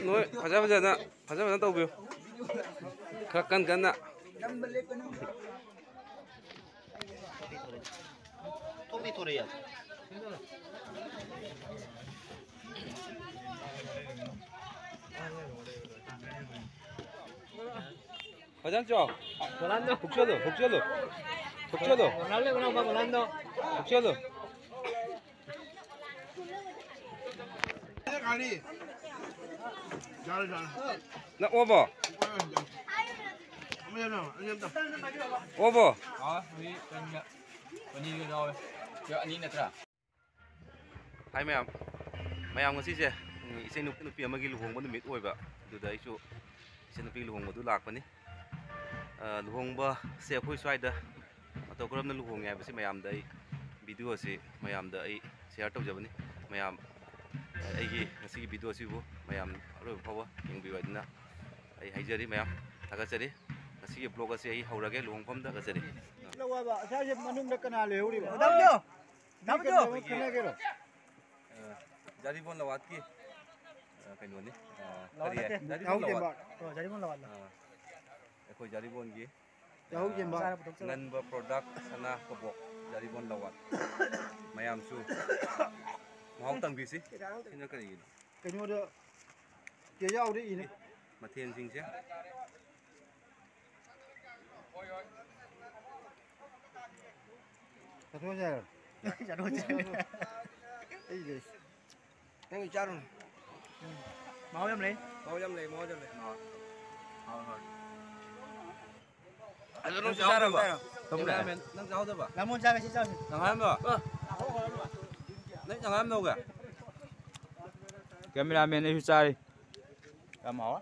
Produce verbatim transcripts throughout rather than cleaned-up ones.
ꯍꯣꯏ, ꯐꯖ ꯐꯖꯅ, ꯐꯖ ꯐꯖꯅ ꯇꯧꯕꯤꯌꯨ꯫ ꯈꯔ ꯀꯟ ꯀꯟꯅ꯫ ꯊꯣꯛꯇꯤ ꯊꯣꯔꯛꯑꯦ꯫ ꯐꯖꯅ ꯆꯣ꯫ ꯔꯣꯅꯥꯜꯗꯣ꯫ ꯍꯨꯛꯆꯜꯂꯨ, ꯍꯨꯛꯆꯜꯂꯨ꯫ ꯍꯨꯛꯆꯜꯂꯨ꯫ Ronaldo, Ronaldo, Ronaldo. ꯍꯨꯛꯆꯜꯂꯨ꯫ ꯌꯥꯔꯦ, ꯌꯥꯔꯦ꯫ ꯅꯪ ꯑꯣꯕꯣ? ꯑꯣꯕꯣ? ꯑꯥ, ꯍꯧꯖꯤꯛ ꯀꯩꯅꯣ, ꯄꯅꯤꯔꯒ ꯌꯥꯎꯋꯦ꯫ ꯁꯤ ꯑꯅꯤ ꯅꯠꯇ꯭ꯔꯥ? ꯍꯥꯏ ꯃꯌꯥꯝ, ꯃꯌꯥꯝ ꯉꯁꯤꯁꯦ, ꯎꯝ, ꯏꯆꯦ ꯅꯨ-, ꯅꯨꯄꯤ ꯑꯃꯒꯤ ꯂꯨꯍꯣꯡꯕ ꯅꯨꯃꯤꯠ ꯑꯣꯏꯕ, ꯑꯗꯨꯗ ꯑꯩꯁꯨ ꯏꯆꯟꯅꯨꯄꯤꯒꯤ ꯂꯨꯍꯣꯡꯕꯗꯨ ꯂꯥꯛꯄꯅꯤ꯫ ꯑ, ꯂꯨꯍꯣꯡꯕꯁꯦ ꯑꯩꯈꯣꯏ ꯁ꯭ꯋꯥꯏꯗ ꯃꯇꯧ ꯀꯔꯝꯅ ꯂꯨꯍꯣꯡꯉꯦ ꯍꯥꯏꯕꯁꯤ ꯃꯌꯥꯝꯗ ꯑꯩ video ꯑꯁꯤ ꯃꯌꯥꯝꯗ ꯑꯩ share ꯇꯧꯖꯕꯅꯤ꯫ ꯃꯌꯥꯝ, ꯑ, ꯑꯩꯒꯤ ꯉꯁꯤꯒꯤ video ꯑꯁꯤꯕꯨ ꯃꯌꯥꯝ ꯑꯔꯣꯏꯕ ꯐꯥꯎꯕ ꯌꯦꯡꯕꯤꯌꯨ ꯍꯥꯏꯗꯨꯅ ꯑꯩ ꯍꯥꯏꯖꯔꯤ꯫ ꯃꯌꯥꯝ ꯊꯥꯒꯠꯆꯔꯤ꯫ ꯉꯁꯤꯒꯤ vlog ꯑꯁꯤ ꯑꯩ ꯍꯧꯔꯒꯦ ꯂꯨꯍꯣꯡꯐꯝꯗ꯫ ꯊꯥꯒꯠꯆꯔꯤ꯫ ꯂꯧ ꯍꯥꯏꯕ, ꯑꯁ꯭ꯋꯥꯏꯁꯦ ꯃꯅꯨꯡꯗ ꯀꯅꯥ ꯂꯩꯍꯧꯔꯤꯕ? ꯇꯥꯕ꯭ꯔꯣ? ꯇꯥꯕ꯭ꯔꯣ? ꯃꯤ ꯈꯟꯅꯒꯦꯔꯣ? ꯑ, ꯖꯥꯔꯤꯕꯣꯟ ꯂꯋꯥꯠꯀꯤ, ꯑ, ꯀꯩꯅꯣꯅꯤ꯫ ꯑ, ꯀꯔꯤ ꯍꯥꯏ? ꯖꯥꯔꯤꯕꯣꯟ ꯂꯋꯥꯠ꯫ ꯑꯣ, ꯖꯥꯔꯤꯕꯣꯟ ꯂꯋꯥꯠꯂꯣ꯫ ꯑ, ꯑꯩꯈꯣꯏ ꯖꯥꯔꯤꯕꯣꯟꯒꯤ, ꯌꯥꯍꯧ ꯑ, ꯆꯦꯟꯕ꯫ ꯉꯟꯕ product ꯁꯅꯥ ꯀꯕꯣꯛ ꯖꯥꯔꯤꯕꯣꯟ ꯂꯋꯥꯠ꯫ ꯃꯌꯥꯝꯁꯨ ꯃꯍꯥꯎ ꯇꯪꯕꯤꯁꯤ꯫ ꯁꯤꯅ ꯀꯔꯤꯒꯤꯅꯣ? ꯀꯩꯅꯣꯗ ꯀꯦ ꯌꯥꯎꯔꯤ ꯏꯅꯦ꯫ ꯃꯊꯦꯜꯁꯤꯡꯁꯦ꯫ ꯆꯠꯊꯣꯛꯑꯁꯦ ꯍꯥꯏꯔꯣ? ꯆꯠꯊꯣꯛꯑꯁꯦ꯫ ꯑꯩ ꯂꯩ꯫ ꯅꯪꯒꯤ ꯆꯥꯔꯨꯅꯨ꯫ ꯃꯍꯥꯎ ꯌꯥꯝ ꯂꯩ꯫ ꯃꯍꯥꯎ ꯌꯥꯝ ꯂꯩ, ꯃꯍꯥꯎ ꯌꯥꯝ ꯂꯩ꯫ ꯑꯥ꯫ ꯍꯣꯏ, ꯍꯣꯏ꯫ ꯑꯗꯣ ꯅꯪ ꯅꯪꯁꯨ ꯆꯥꯔꯕ? ꯆꯥꯔꯕ? ꯇꯧꯕ꯭ꯔꯥ? ꯀꯦꯃꯦꯔꯥꯃꯦꯟ, ꯅꯪ ꯆꯥꯍꯧꯗꯕ? ꯂꯥꯃꯣꯟ ꯆꯥꯒꯦ, ꯁꯤ ꯆꯥꯁꯤ꯫ ꯅꯪ ꯍꯥꯏꯔꯝꯕ? ꯅꯪ ꯆꯪꯍꯜꯂꯝꯃꯣꯒ? ꯀꯦꯃꯦꯔꯥꯃꯦꯟ, ꯑꯩꯁꯨ ꯆꯥꯔꯤ꯫ ꯌꯥꯝ ꯍꯥꯎꯋꯦ꯫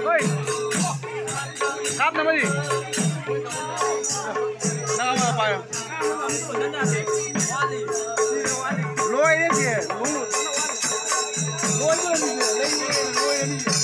ꯍꯣꯏ꯫ ꯀꯥꯞꯅꯕꯗꯤ꯫ ꯅꯪ ꯑꯃ ꯄꯥꯏꯌꯣ꯫ ꯂꯣꯏꯔꯦ ꯁꯦ꯫ ꯂꯣꯏꯔꯦ꯫ ꯂꯣꯏꯔꯦ꯫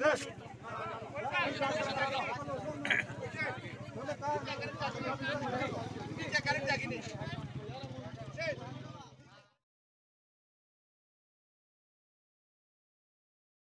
Yes.